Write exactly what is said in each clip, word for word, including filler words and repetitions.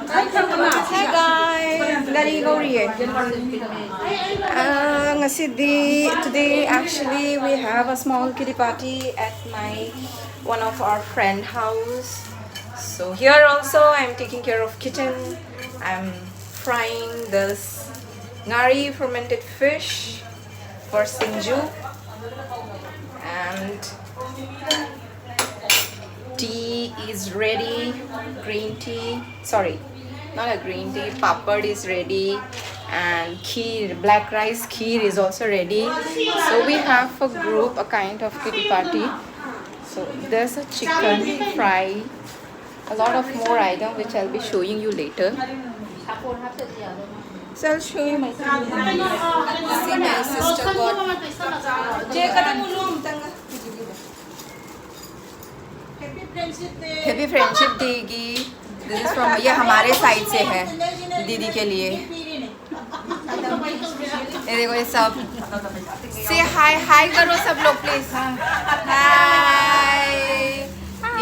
Hi guys, ꯒꯥꯔꯤ ꯂꯧꯔꯤꯌꯦ꯫ ꯑ, ꯉꯁꯤꯗꯤ, today actually we have a small kitty party at my, one of our friend house. So here also I'm taking care of kitten. I'm frying this ngari, fermented fish, for singju, and tea is ready. Green tea, sorry, not a green tea, papad is ready, and kheer, black rice kheer is also ready. So we have a group, a kind of kitty party. So there's a chicken fry, a lot of more item which I'll be showing you later. So I'll show you my, see, my sister got, ये खत्म हो लो हम तंग। Happy Friendship Day की, this is from, ये हमारे side से है दीदी के लिए। ये देखो, ये सब से हाय, हाय करो सब लोग, प्लीज। हाय।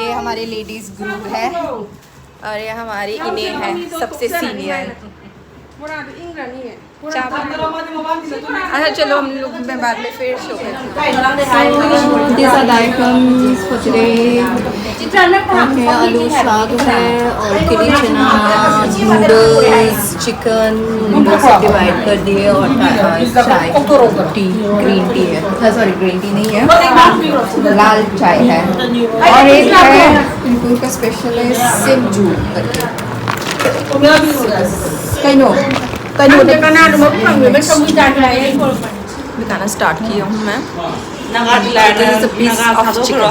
ये हमारे लेडीज ग्रुप है और ये हमारी इने है, सबसे सीनियर। अच्छा, चलो, हम लोग, मैं बाद में फिर शो करती हूँ। These are the items for today. Okay, आलू साग है और kitty चना, नूडल्स, चिकन, नूडल्स को डिवाइड कर दिए और चाय, चाय, टी, ग्रीन टी है, सॉरी, ग्रीन टी नहीं है, लाल चाय है। और एक है, पिंटू का स्पेशल है, सिंजू करके। कहीं हो, कहीं हो। मैं खाना स्टार्ट किया हूँ मैं। This is a piece of chicken.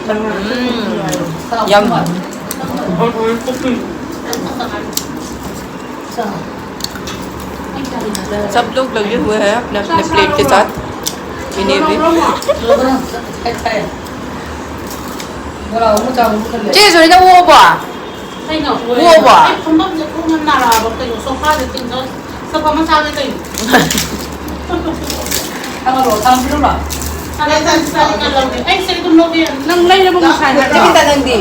Mm, yum. सब लोग लगे हुए हैं अपने अपने प्लेट के साथ। इन्हें भी। ꯆꯦ ꯖꯣꯏꯅ ꯑꯣꯛꯑꯕꯣ? ꯀꯩꯅꯣ? ꯑꯣꯛꯑꯕꯣ? ꯑꯩ ꯐꯝꯐꯝꯁꯦ ꯈꯣꯡꯅ ꯅꯥꯔꯛꯑꯕ ꯀꯩꯅꯣ? ꯁꯣꯐꯥꯗ ꯇꯤꯡꯉ ꯆꯠꯄ ꯃꯆꯥꯅ ꯀꯩꯅꯣ? ꯊꯥꯡꯒꯠꯂꯣ, ꯊꯥꯡꯒꯠꯄꯤꯔꯨꯔꯣ? ꯑꯩꯁꯦ ꯑꯗꯨꯝ ꯂꯧꯕ ꯌꯥꯅꯤ꯫ ꯅꯪ ꯂꯩꯔꯕ ꯉꯁꯥꯏ ꯍꯥꯏꯕ? ꯅꯪꯗꯤ?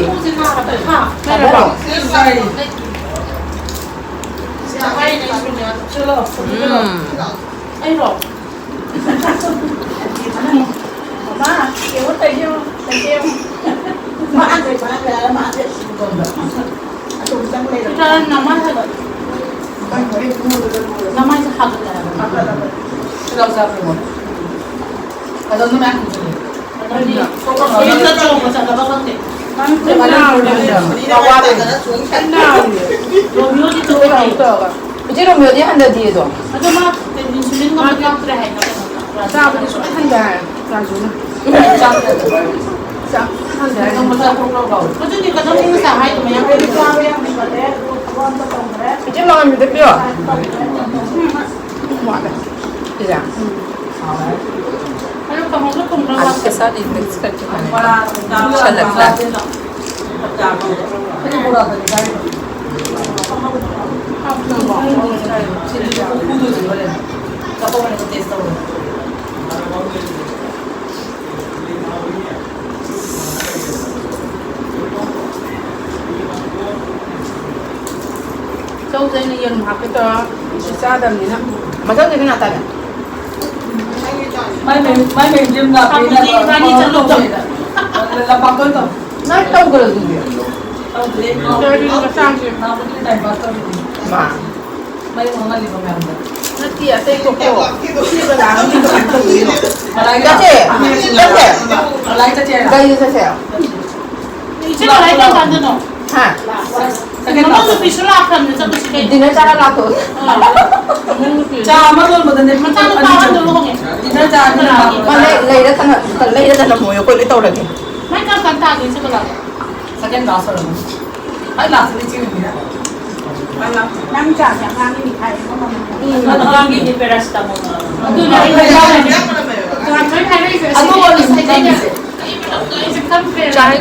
ꯍꯥ? ꯂꯩꯔꯕꯣ? ꯎꯝ꯫ ꯑꯩꯔꯣ? ꯃꯥ, ꯌꯦꯡꯉꯣ, ꯇꯧꯔꯤꯁꯦ ꯌꯦꯡꯉꯣ, ꯇꯧꯔꯤꯁꯦ ꯌꯦꯡꯉꯣ꯫ ꯃꯥ ꯑꯗꯩ ꯃꯥ ꯂꯩꯔ ꯃꯥ ꯑꯗꯩ ꯑꯁꯨꯝ ꯇꯧꯕ꯫ ꯑꯗꯨ ꯈꯤꯇꯪ ꯂꯩꯔ ꯅꯃꯥꯏ ꯍꯥꯏꯕ꯫ ꯅꯃꯥꯏꯁꯦ ꯍꯥꯒꯠꯂꯦ ꯍꯥꯏꯕ꯫ ꯍꯥꯒꯠꯂꯕꯅꯤ꯫ ꯁꯤꯗ ꯆꯥꯕ ꯌꯦꯡꯉꯣ꯫ ꯑꯗꯣ ꯑꯗꯨꯝ ꯃꯌꯥꯝ ꯍꯥꯒꯠꯂꯦ꯫ ꯑꯗꯨꯗꯤ ꯌꯨꯝꯗ ꯆꯣꯡꯕ ꯆꯠꯂꯕ ꯈꯪꯗꯦ꯫ ꯅꯥꯎꯔꯤ꯫ ꯔꯣꯃꯤꯌꯣꯗꯤ ꯆꯠꯂꯦ ꯍꯥꯏ꯫ ꯏꯆꯦ ꯔꯣꯃꯤꯌꯣꯗꯤ ꯍꯟꯊꯗꯤꯌꯦ ꯑꯗꯣ꯫ ꯑꯗꯣ ꯃꯥ ꯏꯟꯁꯨꯂꯤꯟꯒꯨꯝꯕ ꯀꯥꯞꯇ꯭ꯔꯦ ꯍꯥꯏꯅ ꯀꯩꯅꯣ꯫ ꯆꯥꯕꯗꯤ ꯁꯨꯡꯍꯟ ꯍꯟꯊ ꯍꯥꯏ ꯔꯥꯖꯨꯅ꯫ ꯆꯥꯛ ꯍꯟꯊ ꯍꯥꯏ꯫ ꯑꯗꯨꯗꯤ ꯀꯗꯧꯅꯤ ꯉꯁꯥꯏ ꯍꯥꯏꯗꯣ ꯃꯌꯥꯝ ꯆꯥꯕ ꯌꯥꯝ ꯍꯦꯟꯒꯠꯂꯦ꯫ ꯏꯆꯦ ꯃꯉꯥꯜ ꯃꯤꯗ ꯄꯤꯌꯣ꯫ ꯎꯝ꯫ ꯋꯥꯠꯂꯦ꯫ ꯁꯤꯁꯦ꯫ ꯑꯗꯨ ꯀꯩꯁꯥꯗꯤ mix करके खाने का। अच्छा लगता है। ꯆꯧꯁꯦ ꯑꯩꯅ ꯌꯦꯔꯨꯝ ꯍꯥꯞꯀꯦ ꯇꯧꯔ ꯀꯩꯁꯨ ꯆꯥꯗꯕꯅꯤꯅ꯫ ꯃꯊꯪꯗꯤ ꯀꯅꯥ ꯇꯥꯒꯦ? ꯃꯥꯏ ꯃꯌꯨꯝ, ꯃꯥꯏ ꯃꯌꯨꯝ ꯌꯨꯝ ꯂꯥꯛꯄꯅꯤꯅ ꯏꯕꯥꯅꯤ ꯆꯠꯂꯨ ꯇꯧ꯫ ꯂꯝꯄꯥꯛꯇ ꯑꯣꯏꯅ ꯇꯧ꯫ ꯅꯪ ꯇꯧꯗ꯭ꯔꯣ ꯑꯗꯨꯗꯤ? ꯇꯧꯗ꯭ꯔꯦ꯫ ꯇꯧꯔꯗꯤ ꯃꯆꯥꯁꯦ꯫ ꯅꯍꯥꯟꯃꯨꯛꯀꯤ time pass ꯇꯧꯔꯤꯅꯤ꯫ ꯃꯥ꯫ ꯃꯌꯨꯝ ꯑꯃ ꯂꯩꯕ ꯃꯌꯥꯝꯗ꯫ ꯅꯠꯇꯦ, ꯑꯇꯩ ꯇꯣꯛꯈ꯭ꯔꯣ꯫ ꯁꯤ ꯕꯖꯥꯔ ꯑꯃ ꯆꯠꯁꯦ, ꯆꯠꯁꯦ꯫ ꯃꯂꯥꯏ ꯆꯠꯁꯦ꯫ ꯒꯥꯔꯤꯗ ꯆꯠꯁꯦ꯫ ꯏꯆꯦ ꯃꯂꯥꯏ ꯀꯔꯝ ꯀꯥꯟꯗꯅꯣ? ꯍꯥ? ꯅꯪ ꯅꯨꯄꯤꯁꯨ ꯂꯥꯛꯈ꯭ꯔꯕꯅꯦ, ꯆꯠꯂꯨꯁꯤ ꯀꯩꯅꯣ꯫ Dinner ꯆꯥꯔ ꯂꯥꯛꯇꯣꯏ꯫ ꯑꯥ꯫ ꯆꯥ ꯑꯃ ꯂꯣꯟꯕꯗꯅꯦ ꯄꯨꯡ ꯃꯆꯥꯅꯨꯄꯥ ꯑꯅꯤ ꯑꯍꯟꯗꯣ ꯆꯪꯉꯤ꯫ ꯂꯨꯍꯣꯡꯉꯦ꯫ Dinner ꯆꯥꯔꯗꯤ ꯂꯥꯛꯑꯒꯦ꯫ ꯃꯥ ꯂꯩ-, ꯂꯩꯔ ꯊꯅꯝ-, ꯂꯩꯔ ꯊꯅꯝꯃꯣꯌꯣ, ꯑꯩꯈꯣꯏ ꯂꯣꯏ ꯇꯧꯔꯒꯦ꯫ ꯃꯥꯏ ꯀꯔꯝ ꯀꯥꯟ ꯇꯥꯗꯣꯏꯅꯣ ꯆꯠꯄ ꯂꯥꯛꯑꯣ? Second class ꯑꯣꯏꯔꯝꯃꯅꯤ꯫ ꯈ꯭ꯋꯥꯏ last ꯇ ꯏꯆꯦ ꯑꯣꯏꯕꯅꯤꯅ꯫ ꯅꯪ ꯆꯥꯁꯦ ꯑꯉꯥꯡꯒꯤ ꯃꯤꯊꯥꯏ ꯑꯃ ꯃꯃꯤꯡ ꯎꯝ꯫ ꯑꯉꯥꯡꯒꯤꯗꯤ paracetamol꯫ ꯑꯗꯨꯅ ꯑꯩ ꯍꯥꯏꯔꯛꯏꯁꯦ꯫ ꯉꯥꯛꯇꯪ ꯍꯥꯏꯔꯛꯏꯁꯦ꯫ ꯑꯗꯨ ꯑꯣꯏꯔꯁꯨ ꯉꯁꯥꯏꯗꯩꯅꯦ꯫ ꯆꯥꯏ꯫ ꯑꯩ ꯄꯨꯂꯞ ꯂꯣꯏ ꯆꯤꯛꯊꯠꯈ꯭ꯔꯦ꯫ ꯆꯥꯏ꯫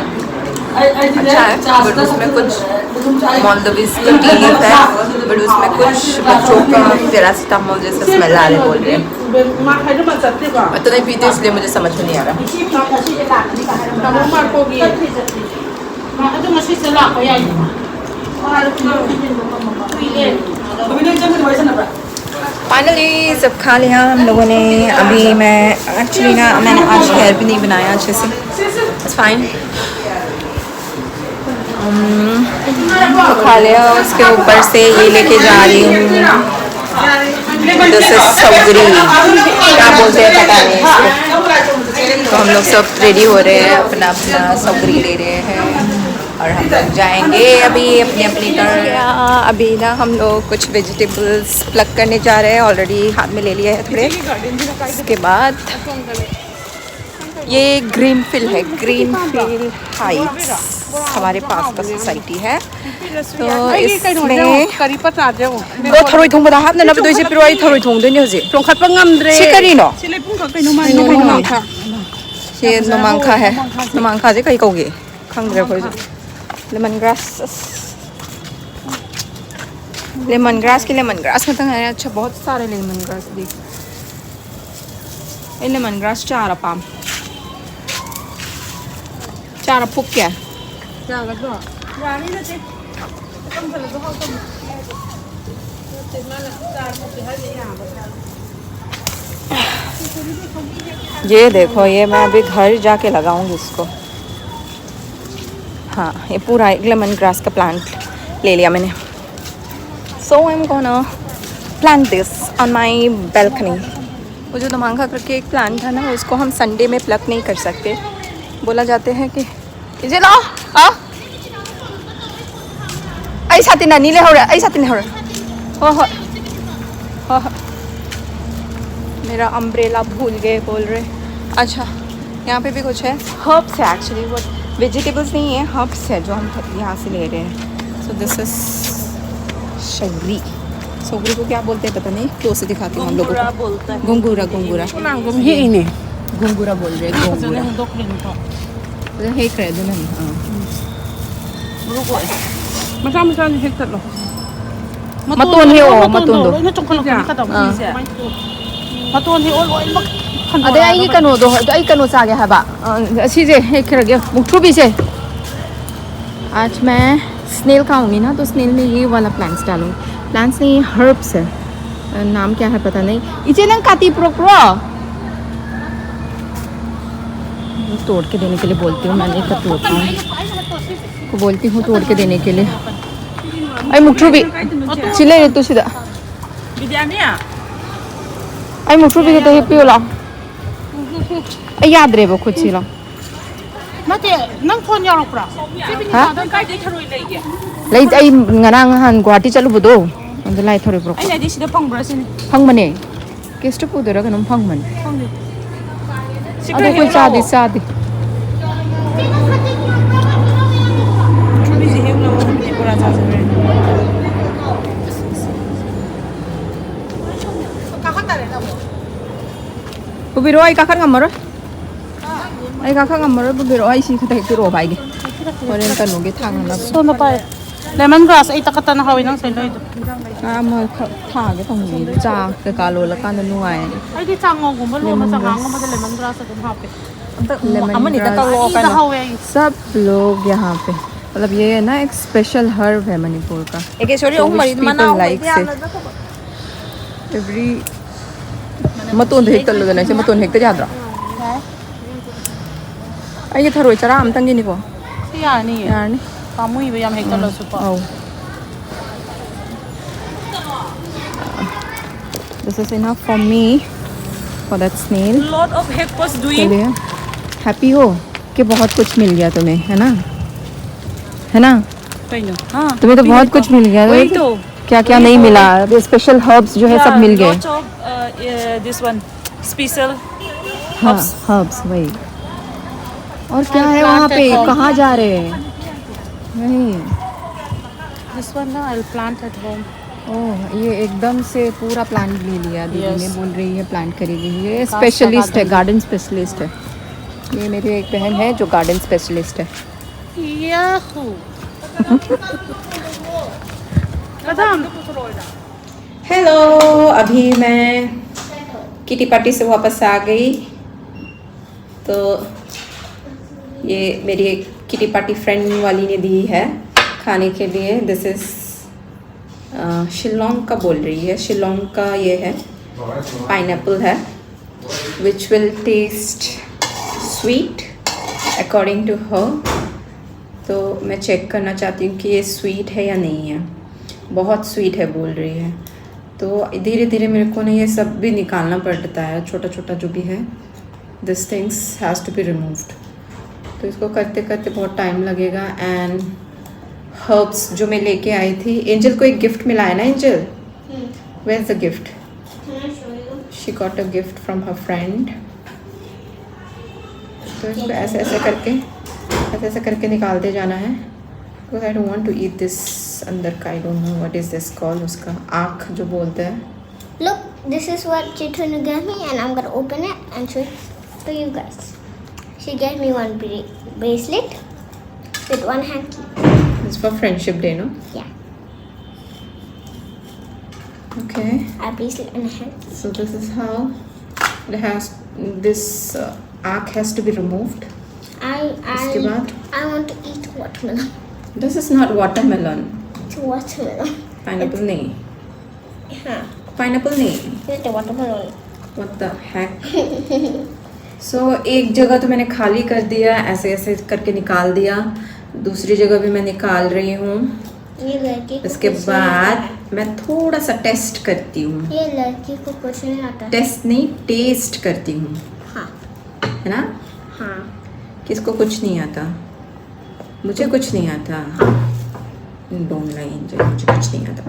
अच्छा है, बट उसमें कुछ मॉलडोवीज का टी लीफ है, बट उसमें कुछ बच्चों का पैरासिटामोल जैसा स्मेल आ रहा है, बोल रहे हैं। मैं तो नहीं पीती, इसलिए मुझे समझ में नहीं आ रहा। फाइनली सब खा लिया हम लोगों ने। अभी मैं एक्चुअली ना, मैंने आज हेयर भी नहीं बनाया अच्छे से। It's fine. तो खा लिया। उसके ऊपर से ये लेके जा रही हूँ, जैसे सगरी, क्या बोलते हैं पता नहीं इसको। तो हम लोग सब रेडी हो रहे हैं, अपना अपना सगरी ले रहे हैं और हम लोग जाएंगे अभी अपने अपने घर। अभी ना हम लोग कुछ वेजिटेबल्स प्लक करने जा रहे हैं, ऑलरेडी हाथ में ले लिया है थोड़े। उसके बाद ये ग्रीन फील्ड है, ग्रीन फील्ड हाइट्स, हमारे पास का सोसाइटी है। तो इसमें ꯀꯔꯤ ꯄꯠ ꯆꯥꯗ꯭ꯔꯦ ꯌꯦꯡꯉꯣ꯫ ꯑꯣ, ꯊꯔꯣꯏ ꯊꯣꯡꯕꯗ ꯍꯥꯞꯅꯅꯕꯗꯣ ꯑꯩꯁꯦ ꯄꯤꯔꯛꯑꯣ, ꯑꯩ ꯊꯔꯣꯏ ꯊꯣꯡꯗꯣꯏꯅꯦ ꯍꯧꯖꯤꯛ꯫ ꯆꯣꯡꯈꯠꯄ ꯉꯝꯗ꯭ꯔꯦ꯫ ꯁꯤ ꯀꯔꯤꯅꯣ? ꯁꯤ ꯂꯩꯄꯨꯡꯈꯥ ꯀꯩꯅꯣ ꯃꯥꯜꯂꯦ, ꯀꯩꯅꯣ ꯅꯣꯃꯥꯡꯈꯥ꯫ ꯁꯤ ꯅꯣꯃꯥꯡꯈꯥ ꯍꯥꯏ꯫ ꯅꯣꯃꯥꯡꯈꯥꯁꯦ ꯀꯩ ꯀꯧꯒꯦ? ꯈꯪꯗ꯭ꯔꯦ ꯑꯩꯈꯣꯏꯁꯨ꯫ Lemon grass. ꯂꯦꯃꯟ ꯒ꯭ꯔꯥꯁꯀꯤ ꯂꯦꯃꯟ ꯒ꯭ꯔꯥꯁ ꯈꯛꯇ ꯉꯥꯏꯔꯦ꯫ ꯑꯆꯥ, ꯕꯍꯨꯠ ꯁꯥꯔꯦ ꯂꯦꯃꯟ ꯒ꯭ꯔꯥꯁ ꯗꯤ꯫ ꯑꯩ ꯂꯦꯃꯟ ꯒ꯭ꯔꯥꯁ ꯆꯥꯔ ꯄꯥꯝ꯫ ꯆꯥꯔ ꯐꯨꯛꯀꯦ꯫ ꯌꯥꯒꯗ꯭ꯔꯣ? ꯌꯥꯅꯤ, ꯅꯠꯇꯦ꯫ ꯀꯝꯊꯅꯁꯨ ꯍꯥꯎꯇꯕꯅꯤ꯫ ꯅꯠꯇꯦ, ꯃꯥꯅ ꯆꯥꯔ ꯐꯨꯛꯀꯦ ꯍꯥꯏꯁꯦ ꯌꯥꯕ ꯆꯥꯔ꯫ ये देखो, ये मैं अभी घर जाके लगाऊंगी इसको। हाँ, ये पूरा एक लेमन ग्रास का प्लांट ले लिया मैंने। So I'm gonna plant this on my balcony. वो जो नोमांखा करके एक प्लांट है ना, उसको हम संडे में प्लक नहीं कर सकते। बोला जाते हैं कि इसे लो, हाँ, ऐसा तीन नहीं ले हो रहा, ऐसा तीन हो रहा। हो हो हो हो। मेरा अम्ब्रेला भूल गए बोल रहे। अच्छा, यहाँ पे भी कुछ है, हर्ब्स है एक्चुअली, वो वेजिटेबल्स नहीं है, हर्ब्स है जो हम यहाँ से ले रहे हैं। So this is सगरी। सगरी को क्या बोलते हैं पता नहीं, क्लोज से दिखाती हूँ हम लोगों को। घुंगूरा बोलते हैं। घुंगूरा, घुंगूरा। घुंगूरा बोल रहे हैं, घुंगूरा। ꯑꯗꯨ ꯍꯦꯛꯈ꯭ꯔꯦ ꯑꯗꯨꯅꯅꯤ꯫ ꯑꯥ꯫ ꯃꯔꯨ ꯀꯣꯛꯑꯦ꯫ ꯃꯆꯥ ꯃꯆꯥꯁꯦ ꯍꯦꯛ ꯆꯠꯂꯣ꯫ ꯃꯇꯣꯟ ꯍꯦꯛꯑꯣ, ꯃꯇꯣꯟꯗꯣ꯫ ꯂꯣꯏꯅ ꯆꯣꯡꯈꯠꯂꯛꯄꯅꯤ ꯁꯤꯁꯦ? ꯀꯗꯧ ꯑꯥ꯫ ꯁꯤꯁꯦ꯫ ꯃꯇꯣꯟ ꯍꯦꯛꯑꯣ ꯂꯣꯏꯅꯃꯛ꯫ ꯑꯗꯩ ꯑꯩꯒꯤ ꯀꯩꯅꯣꯗꯣ ꯑꯗꯣ ꯑꯩ ꯀꯩꯅꯣ ꯆꯥꯒꯦ ꯍꯥꯏꯕ꯫ ꯑ, ꯑꯁꯤꯁꯦ ꯍꯦꯛꯈ꯭ꯔꯒꯦ, ꯃꯨꯛꯊ꯭ꯔꯨꯕꯤꯁꯦ꯫ आज मैं स्नेल खाऊंगी ना, तो स्नेल में ये वाला प्लांट्स डालूंगी। प्लांट्स नहीं, हर्ब्स है। अ, नाम क्या है पता नहीं। इसे ना काटी प्रो प्रो। तोड़ के देने के लिए बोलती हूँ, मैं नहीं तो तोड़ती हूँ। को बोलती हूँ तोड़ के देने के लिए। ꯑꯩ ꯃꯨꯛꯊ꯭ꯔꯨꯕꯤ ꯁꯤ ꯂꯩꯔꯦ ꯇꯨ ꯁꯤꯗ꯫ ꯕꯤꯗ꯭ꯌꯥꯅꯤ꯫ ꯑꯩ ꯃꯨꯛꯊ꯭ꯔꯨꯕꯤꯗ ꯍꯦꯛꯄꯤꯌꯨ ꯂꯥꯎ꯫ ꯑꯩ ꯌꯥꯗ꯭ꯔꯦꯕ ꯈꯨꯠꯁꯤ ꯂꯥꯎ꯫ ꯅꯠꯇꯦ, ꯅꯪ ꯐꯣꯟ ꯌꯥꯎꯔꯛꯄ꯭ꯔꯥ? ꯍꯥ? ꯅꯪ ꯀꯥꯏꯗꯩ ꯊꯔꯣꯏ ꯂꯩꯒꯦ? ꯂꯩ, ꯑꯩ ꯉꯔꯥꯡ ꯅꯍꯥꯟ ꯒꯨꯍꯥꯇꯤ ꯆꯠꯂꯨꯕꯗꯣ ꯑꯗꯨ ꯂꯥꯏ ꯊꯔꯣꯏ ꯄꯨꯔꯛꯄ꯫ ꯑꯩꯅ ꯍꯥꯏꯗꯤ ꯁꯤꯗ ꯐꯪꯕ꯭ꯔꯥ ꯁꯤꯅꯤ꯫ ꯐꯪꯕꯅꯦ꯫ ꯀꯦꯁꯇ ꯄꯨꯗꯣꯏꯔꯥ ꯀꯩꯅꯣꯝ ꯐꯪꯕꯅꯦ꯫ ꯈꯪꯗꯦ꯫ ꯁꯤ ꯑꯗꯣ ꯈꯔ ꯑꯩꯈꯣꯏ ꯍꯦꯛ ꯆꯥꯗꯤ ꯂꯥꯛꯑꯣ꯫ ꯆꯥꯗꯦ꯫ ꯃꯨꯛꯊ꯭ꯔꯨꯕꯤꯁꯦ ꯍꯦꯛ ꯂꯧꯔꯒꯅꯦ ꯕꯣꯔꯥ ꯆꯥꯁꯦ ꯍꯣꯔꯦꯟ꯫ ꯄꯨꯕꯤꯔꯛꯑꯣ, ꯑꯩ ꯀꯥꯈꯠ ꯉꯝꯃꯔꯣꯏ꯫ ꯑꯩ ꯀꯥꯈꯠ ꯉꯝꯃꯔꯣꯏ, ꯄꯨꯕꯤꯔꯛꯑꯣ꯫ ꯑꯩ ꯁꯤ ꯈꯛꯇ ꯍꯦꯛ ꯄꯤꯔꯛꯑꯣ ꯚꯥꯏꯒꯤ꯫ ꯍꯣꯔꯦꯟ ꯀꯩꯅꯣꯒꯤ ꯊꯥꯡꯅꯅꯕ꯫ ꯁꯣꯝꯗ ꯄꯥꯏ꯫ ꯂꯦꯃꯟ ꯒ꯭ꯔꯥꯁ ꯑꯩ ꯇꯈꯠꯇꯅ ꯍꯥꯎꯏ ꯅꯪ ꯁꯩ ꯂꯣꯏꯗꯣ꯫ ꯑꯃꯈꯛ ꯊꯥꯒꯦ ꯇꯧꯅꯤ꯫ ꯆꯥ ꯀꯩꯀꯥ ꯂꯣꯜꯂꯀꯥꯟꯗ ꯅꯨꯡꯉꯥꯏ꯫ ꯑꯩꯗꯤ ꯆꯥꯉꯧꯒꯨꯝꯕ ꯂꯣꯟꯕ ꯆꯉꯥꯡꯒꯨꯝꯕꯗ ꯂꯦꯃꯟ ꯒ꯭ꯔꯥꯁ ꯑꯗꯨꯝ ꯍꯥꯞꯄꯦ꯫ Lemon ꯑꯃꯅꯤꯗ grass. ꯀꯛꯂꯛꯑꯣ ꯑꯩꯗ ꯀꯩꯅꯣ꯫ ꯍꯧꯋꯦ ꯑꯩ꯫ सब लोग यहाँ पे, मतलब ये है ना एक स्पेशल हर्ब है मणिपुर का। ꯑꯦꯀꯦꯁꯣꯔꯤ So ꯑꯍꯨꯝ which ꯃꯔꯤꯗꯤ ꯃꯅꯥ people ꯑꯍꯨꯝ like ꯃꯔꯤꯗꯤ से ꯌꯥꯝꯅ ꯅꯠꯇꯕ꯫ Every ꯃꯇꯣꯟꯗꯣ ꯍꯦꯛ ꯇꯠꯂꯨꯗꯅ ꯏꯆꯦ, ꯃꯇꯣꯟ ꯍꯦꯛꯇ ꯌꯥꯗ꯭ꯔꯣ? ꯑꯩꯒꯤ ꯊꯔꯣꯏ ꯆꯔꯥ ꯑꯃꯇꯪꯒꯤꯅꯤꯀꯣ꯫ ꯁꯤ ꯌꯥꯔꯅꯤꯌꯦ꯫ ꯌꯥꯔꯅꯤ꯫ ꯄꯥꯝꯃꯨꯏꯕ ꯌꯥꯝ ꯍꯦꯛꯇꯠꯂꯁꯨꯀꯣ꯫ ꯑꯧ꯫ This is enough for me, for that snail. Lot of hectares के doing. लिए हैप्पी हो कि बहुत कुछ मिल गया तुम्हें, है ना? है ना? कहीं ना। हाँ। तुम्हें तो बहुत कुछ मिल गया। वही तो। क्या क्या नहीं मिला? स्पेशल हर्ब्स जो है, सब मिल गए। Lots of uh, this one special हाँ, हर्ब्स वही। और क्या है वहाँ पे? कहाँ जा रहे हैं? वही। This one ना, I'll plant at home. ओह, ये एकदम से पूरा प्लांट ले लिया दीदी ने। Yes. बोल रही है प्लांट करेगी। ये का स्पेशलिस्ट है, garden. गार्डन स्पेशलिस्ट है। ये मेरी एक बहन है जो गार्डन स्पेशलिस्ट है। Yahoo! Madam, हेलो, अभी मैं किटी पार्टी से वापस आ गई। तो ये मेरी एक किटी पार्टी फ्रेंड वाली ने दी है खाने के लिए। दिस इज़ शिलोंग का बोल रही है, शिलोंग का ये है, पाइनएप्पल है, which will taste sweet according to her। तो मैं चेक करना चाहती हूँ कि ये स्वीट है या नहीं है। बहुत स्वीट है बोल रही है। तो धीरे धीरे मेरे को ना ये सब भी निकालना पड़ता है, छोटा छोटा जो भी है, this things has to be removed। तो इसको करते करते बहुत टाइम लगेगा। एंड हर्ब्स जो मैं लेके आई थी, एंजल को एक गिफ्ट मिला है ना angel? Where's the gift? She got a gift from her friend। तो इसको ऐसे ऐसे करके, ऐसे ऐसे करके निकालते जाना है। Because I don't want to eat this अंदर का, I don't know what is this called, उसका आँख जो बोलते हैं। Look, this is what Chitunu gave me, and I'm gonna open it and show it to you guys. She gave me one bra- bracelet with one hanky. It's for friendship day, no? Yeah, Okay. A bracelet and a hanky. So this is how it has, this uh, आँख has to be removed। I उसके I बाद I want to eat watermelon. This is not watermelon। It's watermelon. Pineapple नहीं, हाँ. Pineapple नहीं। It's a watermelon. What the heck? So एक जगह तो मैंने खाली कर दिया, ऐसे ऐसे करके निकाल दिया, दूसरी जगह भी मैं निकाल रही हूँ। ये लड़की को इसके कुछ नहीं आता है. बाद मैं थोड़ा सा टेस्ट करती हूँ। ये लड़की को कुछ नहीं आता है. टेस्ट नहीं, टेस्ट करती हूँ, हाँ. है ना? हाँ. किसको कुछ नहीं आता? मुझे कुछ नहीं आता। डोंट लाई एंजल, मुझे कुछ नहीं आता।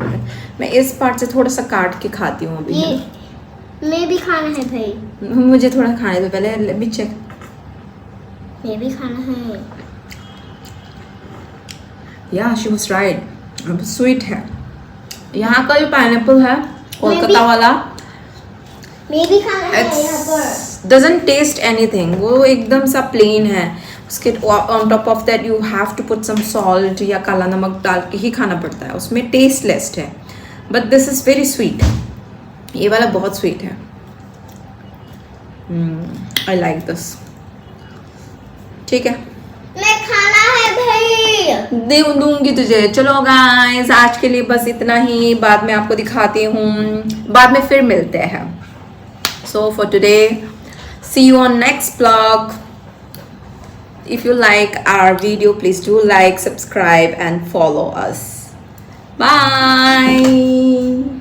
मैं इस पार्ट से थोड़ा सा काट के खाती हूँ अभी। ये मैं भी खाना है भाई. मुझे थोड़ा खाने दो पहले, let me check। मैं भी खाना है. Yeah, she was right। अब स्वीट है। यहाँ का जो पाइनएप्पल है कोलकाता वाला, मैं भी खाना है यहाँ पर. इट्स Doesn't taste anything, वो एकदम सा प्लेन है। उसके on top of that you have to put some salt या काला नमक डाल के ही खाना पड़ता है, उसमें टेस्टलेस है। But this is very sweet, ये वाला बहुत स्वीट है। I like this। ठीक है, मैं खाना है भाई। दे दूंगी तुझे। चलो गाइस, आज के लिए बस इतना ही, बाद में आपको दिखाती हूँ, बाद में फिर मिलते हैं। So for today, see you on next vlog. If you like our video, please do like, subscribe and follow us. Bye.